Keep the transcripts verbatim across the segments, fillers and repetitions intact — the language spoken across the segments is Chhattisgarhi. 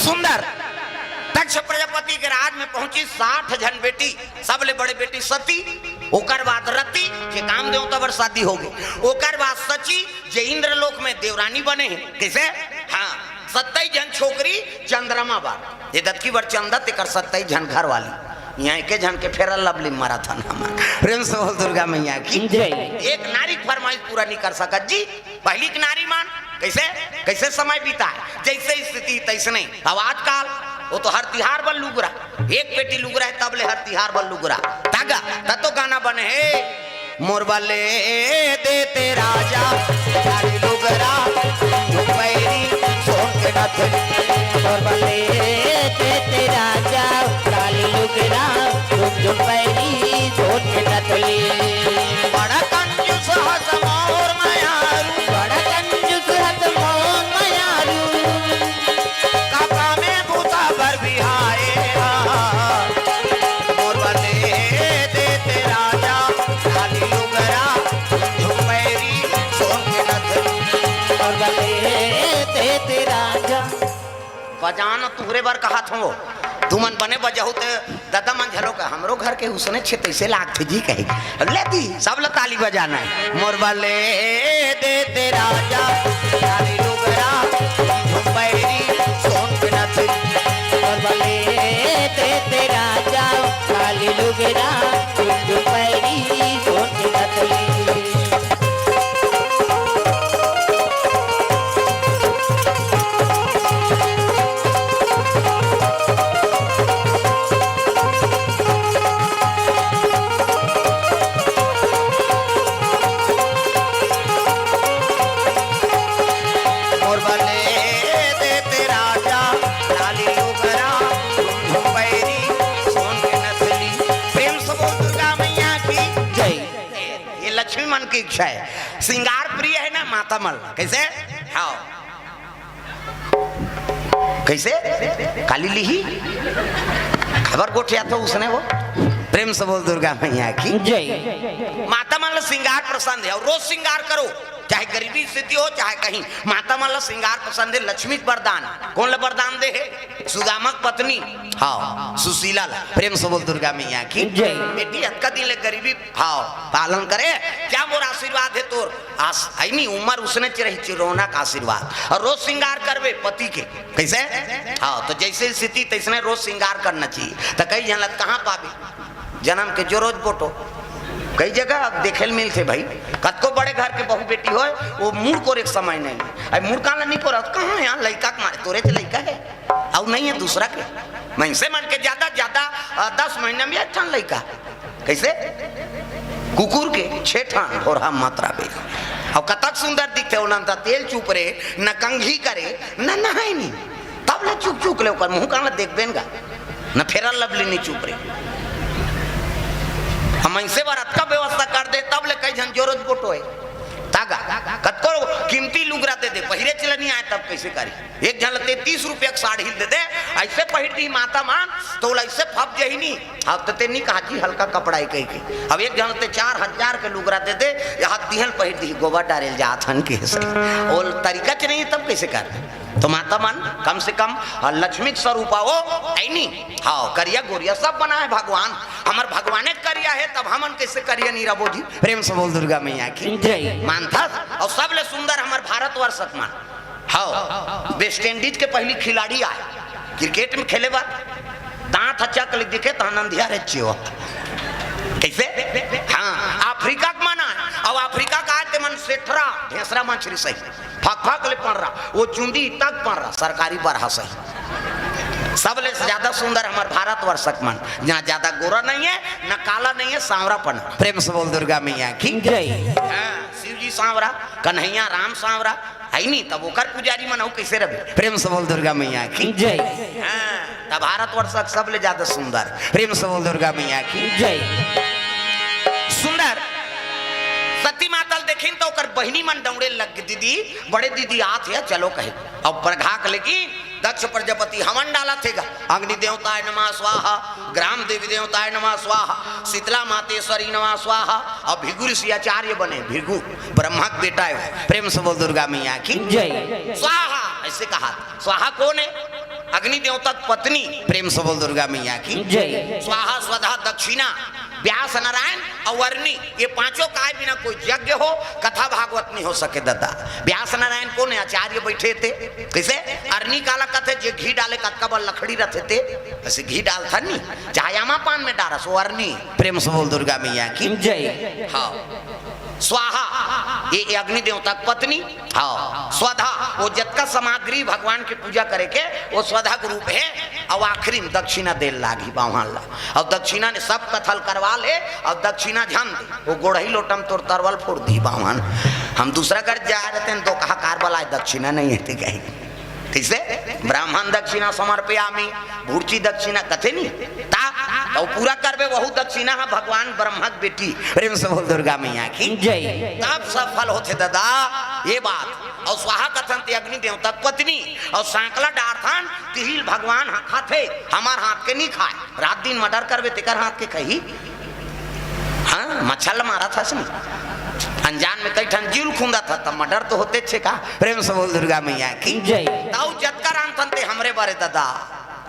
सुंदर। दक्ष प्रजापति के राज में पहुंची, साठ झन बेटी, सबले बड़े बेटी सती, ओकर बाद रति, जे काम देवता बर शादी हो गई, ओकर बाद सची, जे इंद्रलोक में देवरानी बने हे। कइसे? हाँ, सत्ताईस झन छोकरी चंद्रमा बर, ये दतकी बर चंदा, तेकर सत्ताईस झन घर वाली। इहाँ एके झन के फेरल लवली मरत हन हमन। प्रेम से बोल दुर्गा मैया की। जय। एक नारी के फरमाइश पूरा नहीं कर सकत जी। पहिली के नारी मन कइसे, कइसे समय बिताय, जइसे स्थिति तइसने। अब आजकल वो तो हर तिहार बर लुगरा, एक पेटी लुगरा हे, तब ले हर तिहार बर लुगरा। तागा, त तो गाना बने हे, मोर बर ले देते राजा, लाली लुगरा, झुमझुम पैरी, सोन के नथनी। मोर बर ले देते राजा, लाली लुगरा, झुमझुम पैरी, सोन के नथनी। बड़ा कंजूस हस मोर मयारू, बड़ा कंजूस हस मोर मयारू। काका में बूता बर बिहाए हा। मोर बर ले देते राजा, लाली लुगरा, झुमझुम पैरी, सोन के नथनी। मोर बर ले देते राजा। बजान तुहरे बर कहत हों, तुमन बने बजहू ते ददा मन झलो का, हमरो घर के उसने छे तइसे लागथे जी कहे। अब ले दी, सब ला ताली बजाना हे। मोर बर ले देते राजा, लाली लुगरा, झुमझुम पैरी, सोन के नथनी। मोर बर ले देते राजा, लाली लुगरा, झुमझुम पैरी, सोन के नथनी। मोर बर ले देते राजा, लाली लुगरा, झुमझुम पैरी, सोन के नथनी। प्रेम से बोल दुर्गा मैया की। जय। ये लक्ष्मी मन की इच्छा हे। श्रृंगार प्रिय हे ना माता मन। कइसे? हाँ। कइसे? काली लिही? खबर गोठिया तो उसने वो। प्रेम से बोल दुर्गा मैया की। जय। माता मन ला श्रृंगार पसंद हे अउ रोज श्रृंगार करो, चाहे गरीबी स्थिति हो, चाहे कहीं। माता मन ला श्रृंगार पसंद हे, लक्ष्मी के वरदान। कोन ला वरदान दे हे? सुदामा के पत्नी, हाँ, सुशीला ला। प्रेम से बोल दुर्गा मैया की। जय। बेटी, अतका दिन ले गरीबी, हाँ, पालन करे, क्या मोर आशीर्वाद हे तोर? आस-, अइनी उमर उसने च रही, चिरौना का आशीर्वाद। अउ रोज श्रृंगार करबे पति के। कइसे? हाँ, त जइसे स्थिति तइसने रोज श्रृंगार करना चाहिए। त कई झन ल कहाँ पाबे? जनम के जोरोज बोटो। कई जगह अब देखे ल मिलथे भाई, कतको बड़े घर के बहू बेटी होय, वो मुड़ कोरे के समय नहीं। अब मुड़ काला नहीं कोरत, कहाँ हे इहाँ लइका के मारे, तोरे च लइका हे, अउ नहीं हे दूसरा के। मइनसे मन के ज्यादा, ज्यादा, अ, दस महीना में एक ठन लइका। कइसे? कुकुर के छे ठन ढोरहा मात्रा बे। अउ कतक सुंदर दिखथे, ओला न त तेल चुपरे, न कंघी करे, न नहाय नी। तब ले चुक चुक ले ओकर मुंह कान ल देखबे न गा। न फेरन लवली नी चुपरे। हम मइनसे बर अतका व्यवस्था कर दे, तब ले कई झन जोरोज बोटो हे। तागा, कतको कीमती लुगरा दे दे, पहिरे चले नी आय, तब कइसे करी? एक झन ल ते तीस रुपया के साड़ी दे दे, अइसे पहिर दी माता मन, त ओला अइसे फप जही नी। अब त ते नी कहा जी हल्का कपड़ा हे कहिके। अब एक झन ल ते चार हजार के लुगरा दे दे, या हाथ दिहन पहिर दी, गोबर डारे ल जात हन कहिसे। ओला तरीका च नहीं, तब कइसे कर? त माता मन कम से कम, अ, लक्ष्मी के स्वरूप हो, अइनी। हाँ, करिया गोरिया सब बनाए भगवान, हमर भगवाने करिया हे, तब हमन कइसे करिया नी रबो जी? प्रेम से बोल दुर्गा मैया की। जय। मानथस, अउ सबले सुंदर हमर भारतवर्ष के मन। हव, वेस्ट इंडीज के पहिली खिलाड़ी आय, क्रिकेट में खेले बर, दांत ह चक ले दिखे, तहां नंदिया रे चियो। कइसे? हाँ, अफ्रीका के मन आय, अउ अफ्रीका के आय ते मन सेठरा, ढेंसरा मछरी सही, फक फक ले पंड़रा, वो चुंदी तक पंड़रा, सरकारी बरहा सही। सबले ज्यादा सुंदर हमर भारतवर्ष के मन, जहाँ ज्यादा गोरा नहीं हे, न काला नहीं हे, सांवरापन। प्रेम से बोल दुर्गा मैया की। जय। हाँ, शिव जी सांवरा, कन्हैया राम सांवरा, हे नी, तब ओकर पुजारी मन अउ कइसे रहे? प्रेम से बोल दुर्गा मैया की। जय। हाँ, तब भारतवर्ष के सबले ज्यादा सुंदर। प्रेम से बोल दुर्गा मैया की। जय। सुंदर। सती माता ल देखिन त ओकर बहिनी मन दौड़े लग गे, "दीदी, बड़े दीदी आत हे, चलो," कहे। अउ परघा के लेगी, दक्ष प्रजापति हवन डालत हे गा, "अग्नि देवताय नमः स्वाहा, ग्राम देवी देवताय नमः स्वाहा, शीतला मातेश्वरी नमः स्वाहा।" अउ भृगु ऋषि आचार्य बने, भृगु ब्रह्मा के बेटा हे। प्रेम से बोल दुर्गा मैया की। जय। स्वाहा, अइसे कहा। स्वाहा कोन हे? अग्नि देवता के पत्नी, प्रेम से बोल दुर्गा मैया की। जय। स्वाहा, स्वधा, दक्षिणा, व्यास, नारायण अउ अरनी, ये पांचों काय बिना कोई यज्ञ हो, कथा भागवत नहीं हो सके ददा। व्यास नारायण कोन हे? आचार्य बैठे थे। कइसे? अरनी काला कथे, जे घी डाले कतका बड़ लकड़ी रथे ते, अइसे घी डालथन नी, चाहे आमा पान में डारस, वो अरनी। प्रेम से बोल दुर्गा मैया की। जय। हाँ। स्वाहा, ये, ये अग्नि देवता के पत्नी। हाँ। स्वधा, वो जतका सामग्री भगवान के पूजा करे के, वो स्वधा के रूप हे। अउ आखिरी में दक्षिणा देल लागही बाम्हन ला। अउ दक्षिणा ने सब कथा ल करवा ले, अउ दक्षिणा झन दे, वो गोड़ही लोटा म तोर तरवल फोर दिही बाम्हन। हम दूसरा घर जा रहे थे, तो कहा कार बलाए, दक्षिणा नहीं हे ते कही। कइसे? ब्राह्मण दक्षिणा समर्पयामि, भुर्ची दक्षिणा कथे नी। ता, तो पूरा करबे, वहू दक्षिणा ह भगवान ब्रह्मा के बेटी। प्रेम से बोल दुर्गा मैया की। जय। तब सफल होथे ददा, ये बात। अउ स्वाहा कथन ते अग्नि देवता के पत्नी, अउ सांकला डारथन, तिही ल भगवान ह खाथे, हमार हाथ के नी खाय। रात दिन मर्डर करबे, तेकर हाथ के खही। हाँ, मच्छर ल मारत हस नी। अनजान में कई ठन जीव ल खूंदत हस, त मर्डर तो होतेच हे का। प्रेम से बोल दुर्गा मैया की। जय। तउ जतका रांधथन ते हमरे बर ए ददा।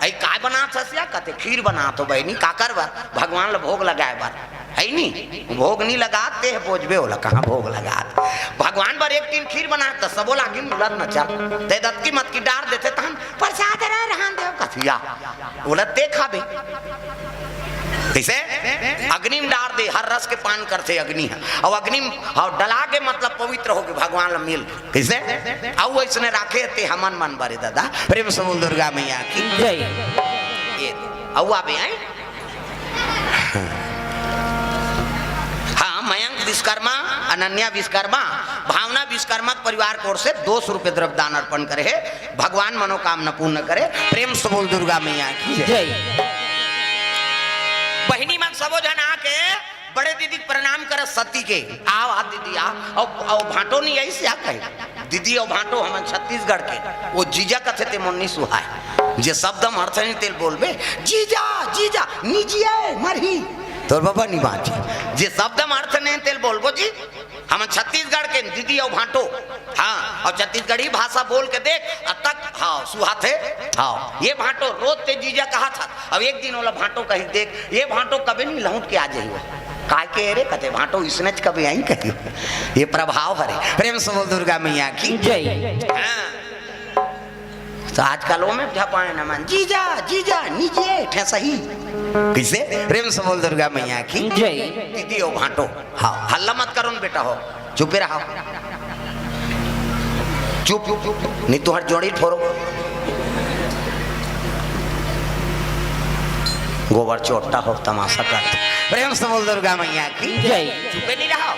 अई काय बनात हस या? कथे खीर बनात हों बहिनी, काकर बर? भगवान ल भोग लगाय बर। हे नी? भोग नी लगात ते बोझबे ओला, कहाँ भोग लगात? भगवान बर एक टीन खीर बनात, त सबो ल आगी म उलत न चल। ते दतकी मतकी डार देथे, तहन प्रसाद रहे रहन देव कथिया। ओला ते खाबे। कइसे? अग्नि म डार दे, हर रस के पान करथे अग्नि ह। अउ अग्नि म, हाँ, डला के मतलब पवित्र होगे, भगवान ल मिल। कइसे? अउ अइसने राखे ते हमन मन बर ए ददा। प्रेम से बोल दुर्गा मैया की। जय। ये, अउ आबे, हैं? हाँ, मयंक विश्वकर्मा, अनन्या विश्वकर्मा, भावना विश्वकर्मा के परिवार के ओर से दो सौ रुपये द्रव्य दान अर्पण करे हे। भगवान मनोकामना पूर्ण करे। प्रेम से बोल दुर्गा मैया की जय। जय। बहिनी मन सबो झन आके बड़े दीदी के प्रणाम करस सती के। आव, आ दीदी, आ। अउ, अउ भांटो नी आइस या कहे? दीदी अउ भांटो हमन छत्तीसगढ़ के। वो जीजा कथे ते मोर नी सुहाय। जे शब्द म अर्थ नहीं तेल बोलबे, जीजा, जीजा, निजिए, मरही। तोर बाबा नी बांची। जे शब्द म अर्थ नहीं तेल बोलबो जी। हमन छत्तीसगढ़ के दीदी अउ भांटो। हाँ, अउ छत्तीसगढ़ी भाषा बोल के देख, अब तक, हाँ, सुहाथे। हाँ, ये भांटो रोज ते जीजा कहा था। अब एक दिन ओला भांटो कही देख, ये भांटो कभी नहीं लौट के आ जाइए। काय के रे कथे भांटो इसने च कभी आई कही। ये प्रभाव हरे। प्रेम से बोल दुर्गा मैया की। जय। हाँ। तो आजकल वो में झपाए न मन, जीजा, जीजा, निजे, ठे सही। कइसे? प्रेम से बोल दुर्गा मैया की। जय। दीदी अउ भांटो। हाँ, हल्ला मत करो न बेटा हो। चुपे रहो। चुप, चुप, चुप। नहीं तुहर जोड़ी फोरो। गोबर चोट्टा हो, तमाशा कर। प्रेम से बोल दुर्गा मैया की। जय। चुपे नहीं रहो।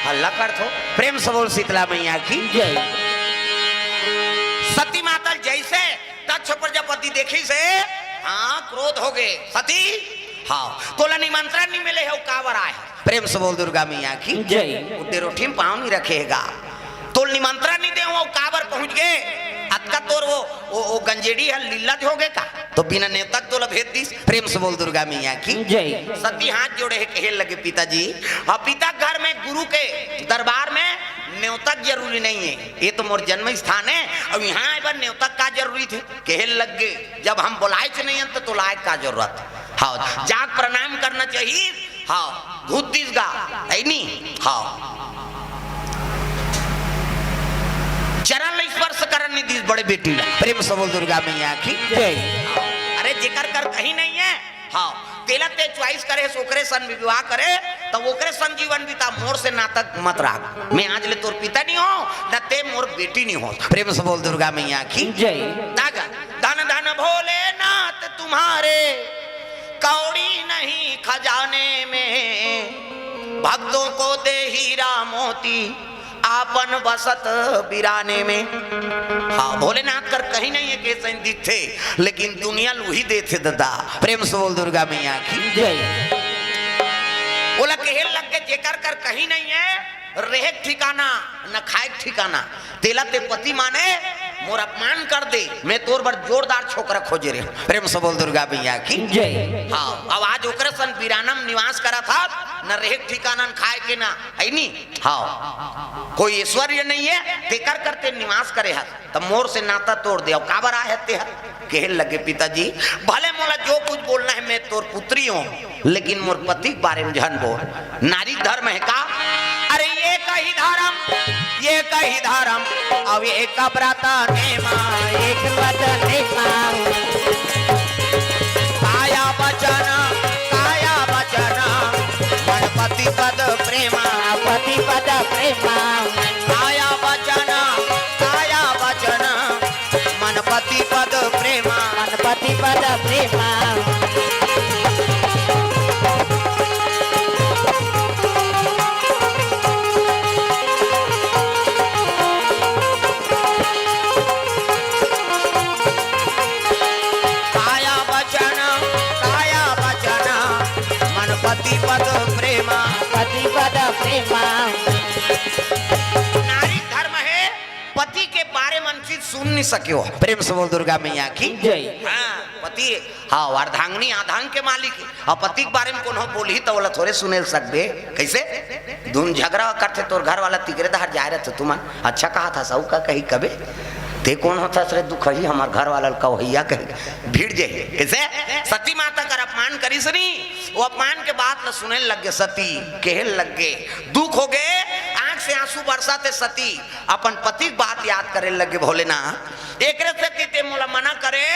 हल्ला करथो। प्रेम से बोल शीतला मैया की। जय। सती माता जइसे दक्ष प्रजापति देखिस हे, हाँ, क्रोध होगे। सती, हाँ, तोला निमंत्रण नहीं मिले हे, अउ काबर आए हस? प्रेम से बोल दुर्गा मैया की। जय। उठे रोटी में पाँव नहीं रखे हे गा। तोला निमंत्रण नहीं दे हूँ, अउ काबर पहुँच गे? अतका तोर वो, वो, वो गंजेड़ी हे, लीला होगे का? तो बिना नेवता के तोला भेज दिस। प्रेम से बोल दुर्गा मैया की। जय। सती हाथ जोड़े हे, कहे लगे, पिताजी, हाँ, पिता घर में गुरु के दरबार में नेवता के जरूरी नहीं हे। ये तो मोर जन्म स्थान हे, अउ यहाँ आए बर नेवता के का जरूरी थे? कहे लग गे, जब हम बोलाए च नहीं हन, तो, तो लाए का जरूरत? हाँ, जाके प्रणाम करना चाहिए। हाँ, घुद्दिस गा, हे नी? हाँ। चरण ल स्पर्श करन नहीं दिस बड़े बेटी ला। प्रेम से बोल दुर्गा मैया की। जय। अरे जेकर कर कहीं नहीं हे, हाँ, तेला ते choice करे, ओकरे सन विवाह करे, त ओकरे सन जीवन बिता, मोर से नाता मत राख। मैं आज ले तोर पिता नहीं हों, न ते मोर बेटी नहीं होस। प्रेम से बोल दुर्गा मैया की। जय। दागा, धन धन भोलेनाथ तुम्हारे, कौड़ी नहीं खजाने में, भक्तों को दे हीरा मोती, आपन बसत बिराने में। हाँ, भोलेनाथ कर कहीं नहीं हे, कइसे दिखथे, लेकिन दुनिया ल उही देथे ददा। प्रेम से बोल दुर्गा मैया की। जय। ओला कहे लग गे, जेकर कर कहीं नहीं हे, रहे के ठिकाना, न खाए के ठिकाना, तेला ते पति माने, मोर अपमान कर दे, मैं तोर बर जोरदार छोकरा खोजे रहे हूँ। प्रेम से बोल दुर्गा मैया की। जय। हाँ, अब आज ओकरे सन बिराना म निवास करत हस, न रहे के ठिकाना, न खाए के ना, हे नी? हाँ, कोई ऐश्वर्य नहीं हे, तेकर करते निवास करे हस, त मोर से नाता तोड़ दे। अउ काबर आए हस ते हर? कहे लगे, पिताजी, भले मोला जो कुछ बोलना हे, मैं तोर पुत्री हों, लेकिन मोर पति के बारे में झन बोल। नारी धर्म हे का? अरे एक ही धर्म, एक ही धर्म, अब एक व्रत नेमा, एक व्रत नेमा। काया वचन, काया वचन, मन पति पद प्रेमा। पति पद प्रेमा। काया वचन, काया वचन, मन पति पद प्रेमा। मन पति पद प्रेमा। काया वचन, काया वचन, मन पति पद प्रेमा। पति पद प्रेमा। नारी धर्म हे, पति के बारे मन चीज सुन नहीं सके हो। प्रेम से बोल दुर्गा मैया की जय। हाँ, पति, हाँ, अर्धांगिनी आधांग के मालिक हे। अउ पति के बारे में कोनो बोलही त ओला थोरे सुने ल सकबे। कैसे? धुन झगड़ा करथे, तोर घर वाला तिकरे दहर जाए रहथे, तुमन अच्छा कहा था, सऊ का कही कबे? ते कौन होता सरे दुखही, हमार घर वाला ल कवहैया कही, भिड़ जाही। कैसे? सती माता कर अपमान करिस नी, वो अपमान के बात ल सुने लग गे सती, कहे लग गे, दुख हो गे, आंख से आंसू बरसाथे सती, अपन पति के बात याद करे लग गे, भोलेनाथ, एकरे सेती ते मोला मना करे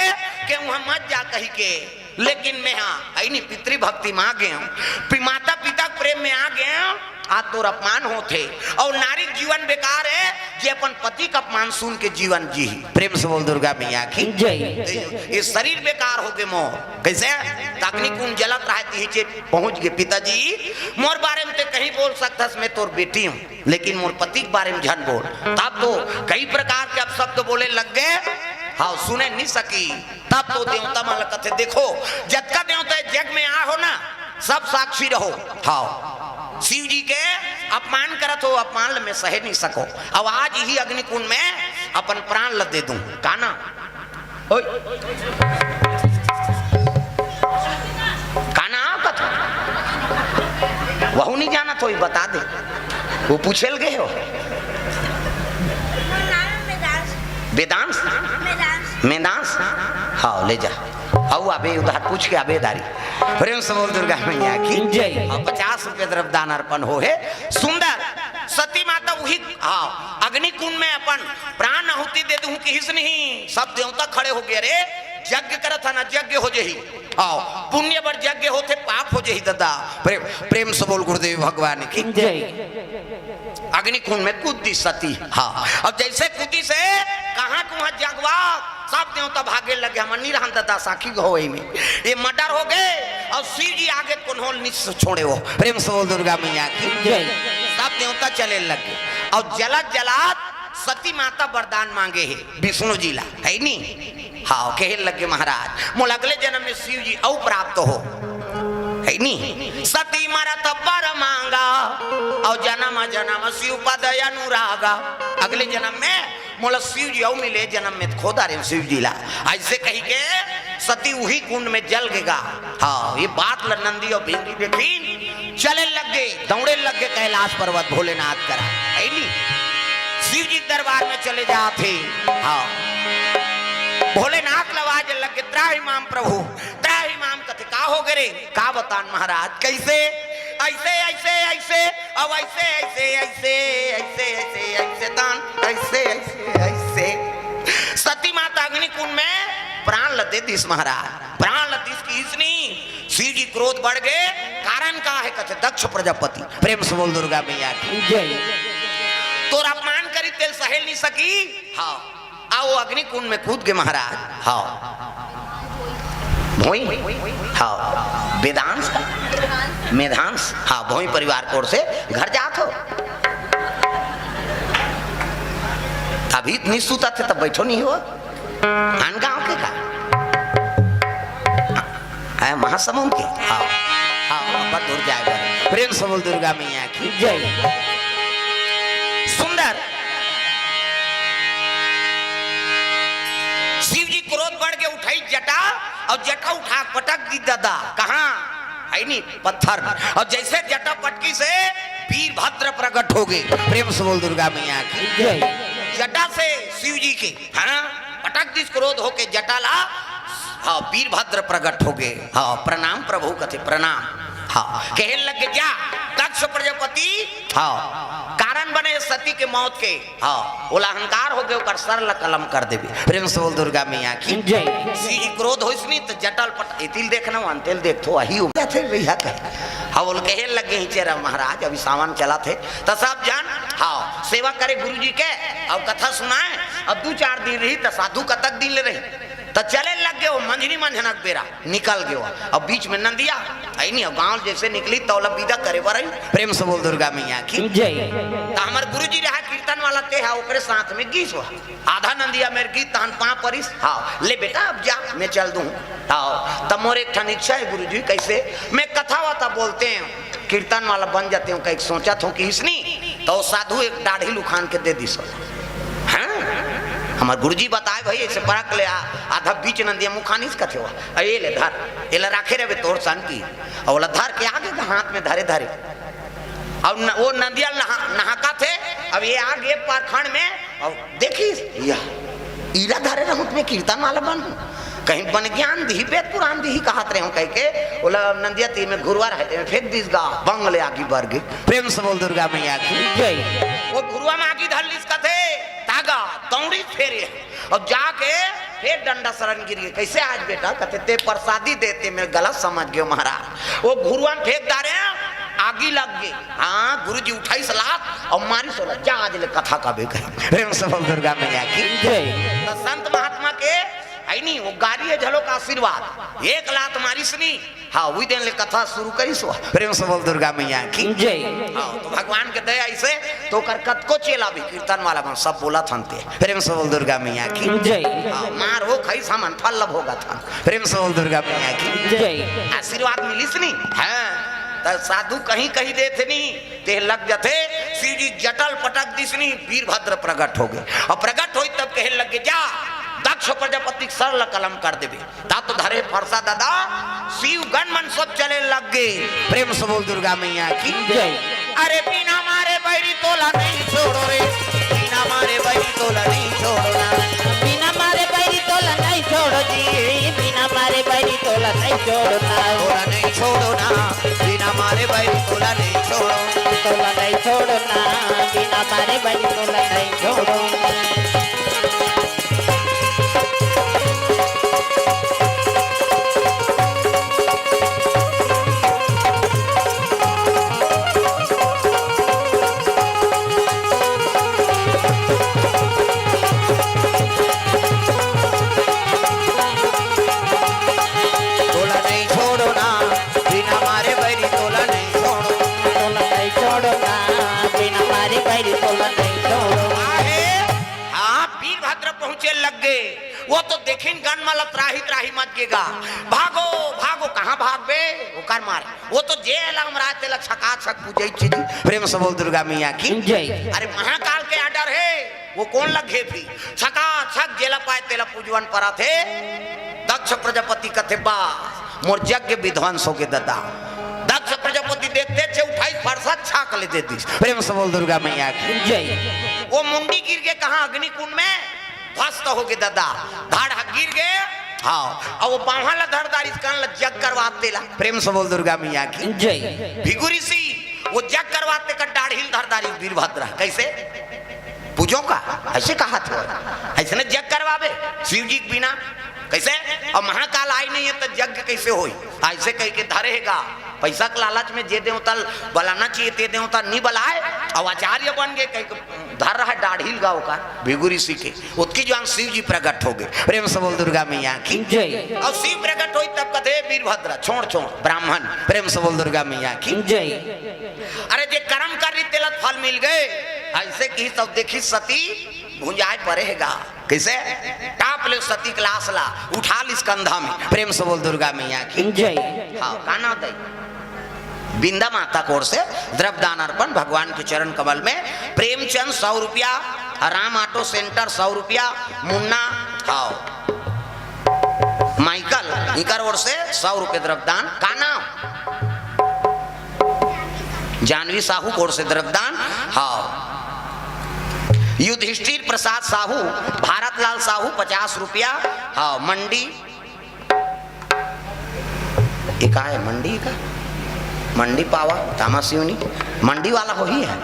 के उहाँ मत जा कही के, लेकिन मैं हा, है नी, पितृभक्ति में आ गे हूँ, पि-, माता पिता के प्रेम में आ गे हूँ, आज तोर अपमान होथे, अउ नारी के जीवन बेकार हे, जे अपन पति के अपमान सुन के जीवन जीही। प्रेम से बोल दुर्गा मैया की जय। ये शरीर बेकार हो गे मोर। कैसे? त अग्नि कुंड जलत रहे, तिही चे पहुंच गे, पिताजी, मोर बारे में ते कहीं बोल सकथस, मैं तोर बेटी हूँ, लेकिन मोर पति के बारे में झन बोल। तब तो कई प्रकार के अपशब्द बोले लग गे। हाँ, सुने नहीं सकी। तब तो देवता मन ल कथे, देखो, जतका देवता जग में आ हो ना, सब साक्षी रहो। हाँ, शिव जी के अपमान करत हो, अपमान ल मैं सहे नहीं सको। अब आज ही अग्निकुंड में अपन प्राण ल दे दूं। का ना? ओए। का ना कथो? वहू नहीं जानत होही, बता दे। वो पूछे ल गे हो। वेदांश? मेदांश। हाँ, ले जा। अउ आबे उधार पूछ के आबे दारी। प्रेम से बोल दुर्गा मैया की जय। हाँ, पचास रुपये द्रव्य दान अर्पण हो हे। सुंदर सती माता उही, हाँ, अग्नि कुंड में अपन प्राण आहुति दे दूं किहिस नहीं। सब देवता खड़े हो गे, अरे यज्ञ करत हे ना, यज्ञ हो जही। हाँ, पुण्य बर यज्ञ होथे, पाप हो जही दादा। प्रेम, प्रेम से बोल गुरुदेव भगवान की जय। अग्निकुंड में कूद दिस सती। हाँ, अब जैसे कूदिस हे, कहाँ कुहाँ जगवा, सब देवता भागे लगे, हमन नहीं रहन दादा, साखी गो वही में। ये मर्डर हो गे, अउ शिव जी आगे कोनो ल नहीं छोड़े हो। प्रेम से बोल दुर्गा मैया की जय। सब देवता चले लग गे, अउ जलत जलत सती माता वरदान मांगे हे विष्णु जी ला, है नी? हाँ, कहे लगे महाराज, मोला अगले जन्म में शिव जी अउ प्राप्त हो, है नी? सती मरत बर मांगा, अउ जन्म जन्म शिव पद अनुरागा। अगले जन्म में मोला शिव जी अउ मिले, जन्म में खोदा रे शिव जी ला। ऐसे कही के सती उही कुंड में जल गेगा। हाँ, ये बात ल नंदी अउ भृंगी देखिन, चले लग गे, दौड़े लग गे कैलाश पर्वत भोलेनाथ करा, है नी? शिव जी दरबार में चले जाथे। हाँ, भोलेनाथ ल आवाज लग गे, त्राहि माम प्रभु, त्राहि माम। कथे, का हो गे रे? का बतान महाराज, कैसे? ऐसे, ऐसे, ऐसे, अब ऐसे, ऐसे, ऐसे, ऐसे, ऐसे, ऐसे दान, ऐसे, ऐसे, ऐसे। सती माता अग्निकुंड में प्राण ल दे दिस महाराज, प्राण ल दिस किहिस नी। शिव जी क्रोध बढ़ गे, कारण का हे? कथे दक्ष प्रजापति। प्रेम से बोल दुर्गा मैया की जय। तोर अपमान करी तेल सहेल नहीं सकी। हाँ, आ वो अग्निकुंड में कूद गे महाराज। हाँ, भोई, हाँ, वेदांश का, मेधांश, हाँ, भोई परिवार कोर से घर जात हो। अभी इतनी सुतत हे, तब बैठो नहीं हो। आन गांव के का? आय महासमुंद के? हाँ, हाँ, अब्बड़ दूर जाए बर। प्रेम से बोल दुर्गा मैया की जय। सुंदर शिव जी क्रोध बढ़ के उठाई जटा, अउ जटा उठा पटक दी दादा। कहाँ? है नी पत्थर में। अउ जैसे जटा पटकिस हे वीरभद्र प्रकट हो गे। प्रेम से बोल दुर्गा मैया की जय। जटा से शिव जी के, हाँ, टक दिस क्रोध होके जटा ला, हाँ, वीरभद्र प्रगट हो गए। हाँ, प्रणाम प्रभु कथे, प्रणाम। हाँ, कहे लगे, जा, दक्ष प्रजापति, हाँ, कारण बने सती के मौत के, हाँ, ओला अहंकार हो गए, ओकर सर ला कलम कर देबे। प्रेम से बोल दुर्गा मैया की जय। सी क्रोध होइस नी त जटा ल पट, एतिल देखना, वंतिल देख तो वही हो गया थे भैया कहे। हाँ, बोल कहे लगे ही चेरा महाराज, अभी सावन चला थे, त सब जन, हाँ, सेवा करे गुरु जी के, अब कथा सुनाए, अब दू चार दिन रही त साधु कतक दिन ले रही। त चले लग गए वो मंझनी मंझनक बेरा, निकल गए वो। अब बीच में नंदिया, आई नहीं, अब गांव जैसे निकली, तौला विदा करे बर आई। प्रेम से बोल दुर्गा मैया की जय। त हमर गुरु जी रहा कीर्तन वाला ते हा, ओकरे साथ में गीस हुआ। आधा नंदिया मेर गीत तहन पाँव परिस, हाँ, ले बेटा अब जा, मैं चल दूँ। हाँ, तब मोर एक ठन इच्छा है गुरु जी, कैसे? मैं कथा वाता बोलते हैं, कीर्तन वाला बन जाते हूँ, कहीं सोचा था कि इसनी, तो वो साधु एक डाढ़ी लुखान के दे दिस। हाँ? हमार गुरु जी बताए भाई, ऐसे परख ले आ, आधा बीच नंदिया मुखानिस कथे हुआ। अ, ये ले धर, ये ले राखे रहे तोर सन की। और बोला धर के आगे का हाथ में धरे धरे। और न, वो नंदिया नहा, नहाका थे, अब ये आगे पारखंड में, और देखिस, या, इला धरे रहूं त मैं कीर्तन वाला बनहूं। कहीं बन ज्ञान दिही, वेद पुराण दिही कहत रहे हूं कह के, ओला नंदिया ती में घुरवा रहे, ते में फेंक दिस गा, बंग ले आगी बर गे। प्रेम से बोल दुर्गा मैया की जय। वो घुरवा में आगी धर लिस कथे, तागा, दौड़ी फेरे, और जाके फेर डंडा सरन गिर गे। कैसे आज बेटा? कथे, ते प्रसादी देते, मैं गलत समझ गयो महाराज। वो घुरवा में फेंक डारे, आगी लग गे। हाँ, गुरु जी उठाइस लात और मारिस ओला, जा आज ले कथा कबे कही। प्रेम से बोल दुर्गा मैया की जय। तो संत महात्मा के, आई नहीं, वो गारी है झलोक आशीर्वाद, एक लात मारिस नी, हाँ, वही दिन ले कथा शुरू करिस हुआ। प्रेम से बोल दुर्गा मैया की जय। हाँ, तो भगवान के दया ऐसे, तो ओकर कतको चेला भी कीर्तन वाला मन सब बोला थनते। प्रेम से बोल दुर्गा मैया की जय। हाँ, मार हो खाई सामान फल लभ होगा था। प्रेम से बोल दुर्गा मैया की जय। आशीर्वाद मिलिस नी, हाँ, त साधु कहीं कहीं देथे नी, ते लग जाथे। शिव जी जटा ल पटक दिस नी, वीरभद्र प्रगट हो गए। और प्रगट होई तब कहे लगे, जा, दक्ष प्रजापति के सर ल कलम कर देबे। ता तो धरे फरसा दादा, शिव गण मन सब चले लग गए। प्रेम से बोल दुर्गा मैया की जय। अरे बिना मारे बैरी तोला नहीं छोड़ो रे, बिना मारे बैरी तोला नहीं छोड़ो ना। बिना मारे बैरी तोला नहीं छोड़ो जी, बिना मारे बैरी तोला नहीं छोड़ो ना। तोला नहीं छोड़ो ना, बिना मारे बैरी तोला नहीं छोड़ो। तोला नहीं छोड़ो ना, बिना मारे बैरी तोला नहीं छोड़ो। तोला नहीं छोड़ो ना, बिना मारे बैरी तोला नहीं छोड़ो। तोला नहीं छोड़ो ना, बिना मारे बैरी तोला नहीं छोड़ो। आहे, हाँ, वीरभद्र पहुंचे लग गए। वो तो देखिन गन मला त्राही त्राही मच गेगा। भागो, भागो, कहाँ भागबे? ओकर मारे। वो तो जे लमराय तेला छकाछक पूजई चीज। प्रेम से बोल दुर्गा मैया की जय। अरे महाकाल के आर्डर है, वो कोन ला घेफी? छकाछक जेला पाए तेला पूजवन परत हे। दक्ष प्रजापति कथे बा, मोर यज्ञ विध्वंस होगे ददा। दक्ष प्रजापति देखते छे उठाई फरसा छाक ले दे दिस। प्रेम से बोल दुर्गा मैया की जय। वो मुंडी गिर गे कहाँ? अग्नि कुंड में ध्वस्त होगे ददा। धड़ ह गिर गे। हाँ, अब वो बांहा ला धर दारिस कान ला जग करवात तेला। प्रेम से बोल दुर्गा मैया की जय। भृगु ऋषि वो जग करवात ते का डाढ़ी ल धर दारिस वीरभद्र। कैसे? पूजो का? ऐसे कहा थे। ऐसे ने जग करवाबे शिव जी के बिना? कैसे? अब महाकाल आई नहीं है तो यज्ञ कैसे होई? ऐसे कह के धरे हेगा। पैसा के लालच में जे देवता ल बलाना चाहिए ते देवता नहीं बलाए। अब आचार्य बन गए, कह के धर रहा डाढ़ी लगा ओकर भृगु ऋषि के। ओतकी जुआन शिव जी प्रगट हो गए। प्रेम से बोल दुर्गा मैया की जय। अब शिव प्रगट होई तब कथे वीरभद्र छोड़ छोड़ ब्राह्मण। प्रेम से बोल दुर्गा मैया की जय। अरे जे कर्म कर रही तेला फल मिल गए। ऐसे की तब देखी सती भुंजाए परे हेगा। कैसे? टाप ले सती के लाश ला उठा लिस कंधा में। प्रेम से बोल दुर्गा मैया की जय। हाँ, गाना दई। बिंदा माता कोर से द्रव्यदान अर्पण भगवान के चरण कमल में। प्रेमचंद सौ रुपया, राम ऑटो सेंटर सौ रुपया, मुन्ना, हाँ, माइकल इकर ओर से सौ रुपये द्रव्यदान। का नाम? जानवी साहू कोर से द्रव्यदान। हाँ, युधिष्ठिर प्रसाद साहू, भारत लाल साहू, पचास रुपया। हाँ, मंडी। ये का है? मंडी का? मंडी पावा, तामा सिवनी, मंडी वाला हो ही है।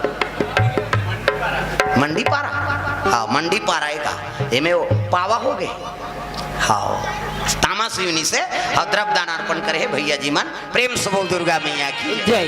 मंडी पारा, हाँ, मंडी पारा। ये का, एमे वो पावा हो गए। हाँ, तामा सिवनी से, हाँ, द्रव्य दान अर्पण करे हे भैया जी मन। प्रेम से बोल दुर्गा मैया की। जय।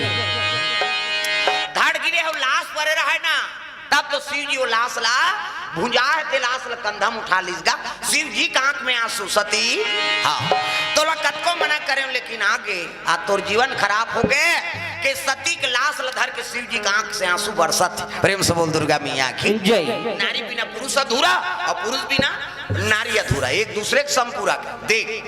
धड़ गिरे हो, लाश परे रहे ना, तब तो शिव जी वो लाश ला भुंजा हे, ते लाश ला कंधा में उठा लीस गा। शिव जी का आंख में आंसू, सती। हाँ, तोला कतको मना करे, लेकिन आगे आ तोर जीवन खराब हो गए कि सती के लाश ला धर के शिव जी का आंख से आंसू बरसत हे। प्रेम से बोल दुर्गा मैया की। जय। नारी बिना पुरुष अधूरा और पुरुष बिना नारी अधूरा, एक दूसरे के संपूरक। देख,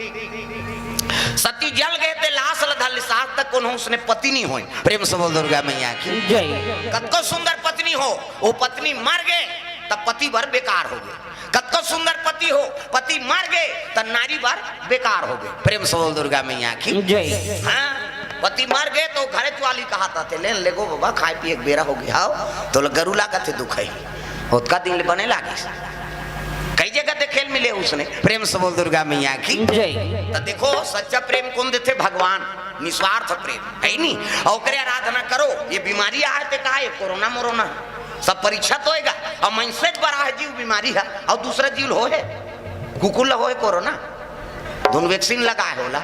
सती जल गए ते लाश ला धर लीस, आज तक कोनो उसने पति नहीं होए। प्रेम से बोल दुर्गा मैया की। जय। कतको सुंदर पत्नी हो, वो पत्नी मर गए तब पति बर बेकार हो गए। कतको सुंदर पति हो, पति मर गए तब नारी बर बेकार हो गए। प्रेम से बोल दुर्गा मैया की। जय। हाँ, पति मर गए तो घरे वाली कहा था, "ले, ले गो बाबा, खाए पिए के बेरा हो गया हो, तो गरुला कथे दुख है।" ओतका दिन ले बने लागिस। कई जगह देखे ल मिले उसने। प्रेम से बोल दुर्गा मैया की। जय। तो देखो, सच्चा प्रेम कौन देथे? भगवान। निस्वार्थ प्रेम, है नी? और ओकरे आराधना करो। ये बीमारी आए ते का, ये कोरोना मोरोना, सब परीक्षा तो होएगा। और मनसे बर आहे जीव बीमारी है, और दूसरा जीव ल होए हे, कुकुर ला होए हे कोरोना, धुन वैक्सीन लगाए होला,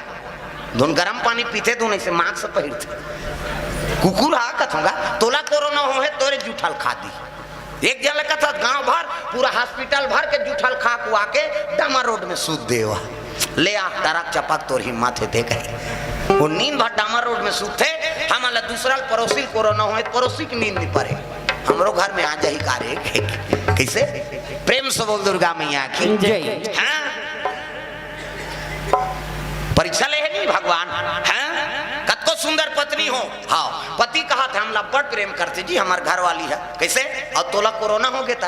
धुन गरम पानी पीथे, धुन ऐसे मास्क पहिरथे। कुकुर हा कथोंगा, तोला कोरोना होए हे, तोरे जूठा ल खा दी। एक झन ल कथस, गांव भर, पूरा हॉस्पिटल भर के जूठा ल खा खुआ के डामर रोड में सूत देवा। ले आ, टरक चपक तोर हिम्मत हे ते कहे। वो नींद भर डामर रोड में सूतथे, हमन ला दूसरा ल पड़ोसी ल कोरोना होए, पड़ोसी के नींद नहीं परे। हमरो घर में आ जाही का रे? कैसे? प्रेम से बोल दुर्गा मैया की। जय। हाँ? परीक्षा ले हे नहीं भगवान? हाँ? कतको सुंदर पत्नी हो, हाँ, पति कहा था, "हमला बड़ प्रेम करथे जी, हमार घर वाली है।" कैसे? और तोला कोरोना हो गया था,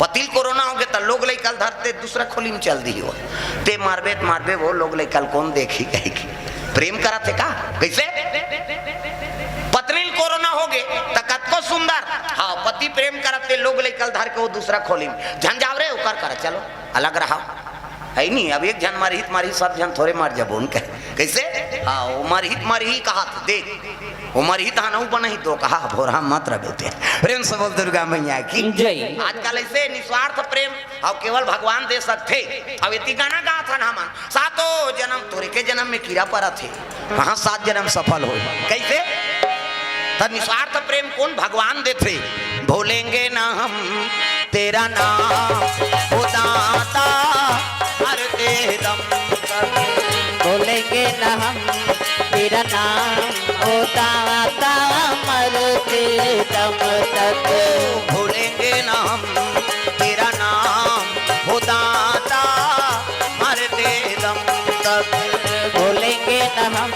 पति ल कोरोना हो गया था, लोग लइका ल धरते दूसरा खोली में चल दी हो, "ते मारबे त मारबे, वो लोग लइका ल कौन देखी?" कही की प्रेम करत हे का? कैसे? पत्नी ल कोरोना हो गए त कतको सुंदर, हाँ, पति प्रेम करत हे, लोग लइका ल धर के वो दूसरा खोली में, "झन जाव रे, ओकर कर, चलो, अलग रहा।" है नहीं, अब एक झन मरही त मरही, सब झन थोरे मर जबो उनके। कैसे? हाँ, वो मरही त मरही कहा था, देख, वो मरही त हनऊ बनही तो कहा, भोरा मत रह बेटे। प्रेम से बोल दुर्गा मैया की। जय। आजकल ऐसे निस्वार्थ प्रेम अब केवल भगवान दे सकथे। अब इति गाना गाथन हमन, "सातों जन्म तोरे के जन्म में कीरा परत हे।" कहाँ सात जन्म सफल हो? कैसे? त निस्वार्थ प्रेम कौन भगवान देथे? "भूलेंगे ना हम तेरा नाम, ओ दाता, मरते दम तक।" भूलेंगे ना हम तेरा नाम, ओ दाता, मरते दम तक। भूलेंगे ना हम तेरा नाम, ओ दाता, मरते दम तक। भूलेंगे न हम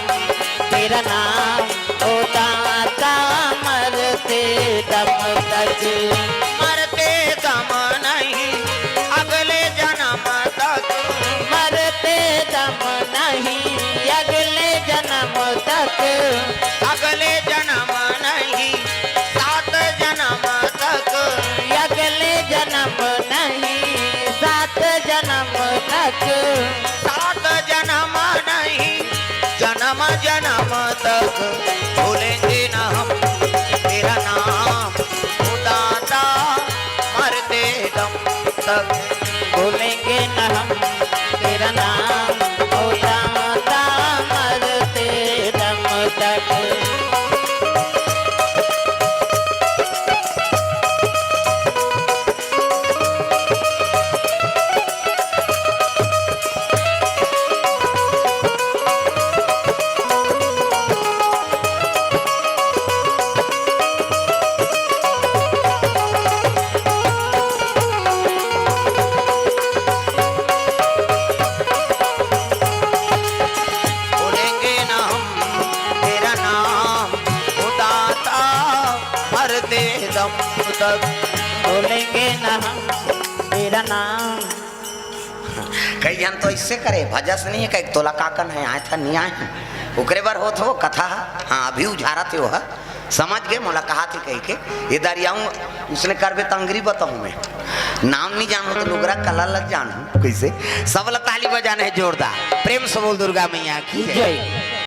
तेरा नाम, ओ दाता, मरते दम तक। मरते दम नहीं, अगले जन्म तक। मरते दम नहीं, अगले जन्म तक। अगले जन्म नहीं, सात जन्म तक। अगले जन्म नहीं, सात जन्म तक। सात जन्म नहीं, जन्म जन्म तक। भूलेंगे ना हम तेरा नाम, ओ दाता, मरते दम तक। भूलेंगे ना हम तेरा नाम, ओ दाता, मरते दम तक। भूलेंगे ना हम तेरा नाम, ओ दाता, मरते दम तक। भूलेंगे ना हम तेरा नाम। कई झन तो इससे करे, भजस नहीं है, कई तोला काकन है, आए था, नहीं आए हैं। ओकरे बर होत हो कथा, हाँ, अभी उझारत हो, हा। समझ गए, मोला कहा थे कही के, ये दरियाऊं, उसने करबे त अंगरी बताऊं मैं। नाम नहीं जानू तो लुगरा कला लग जानू कैसे। सब ला ताली बजाना है जोरदार, प्रेम से बोल दुर्गा मैया की जय।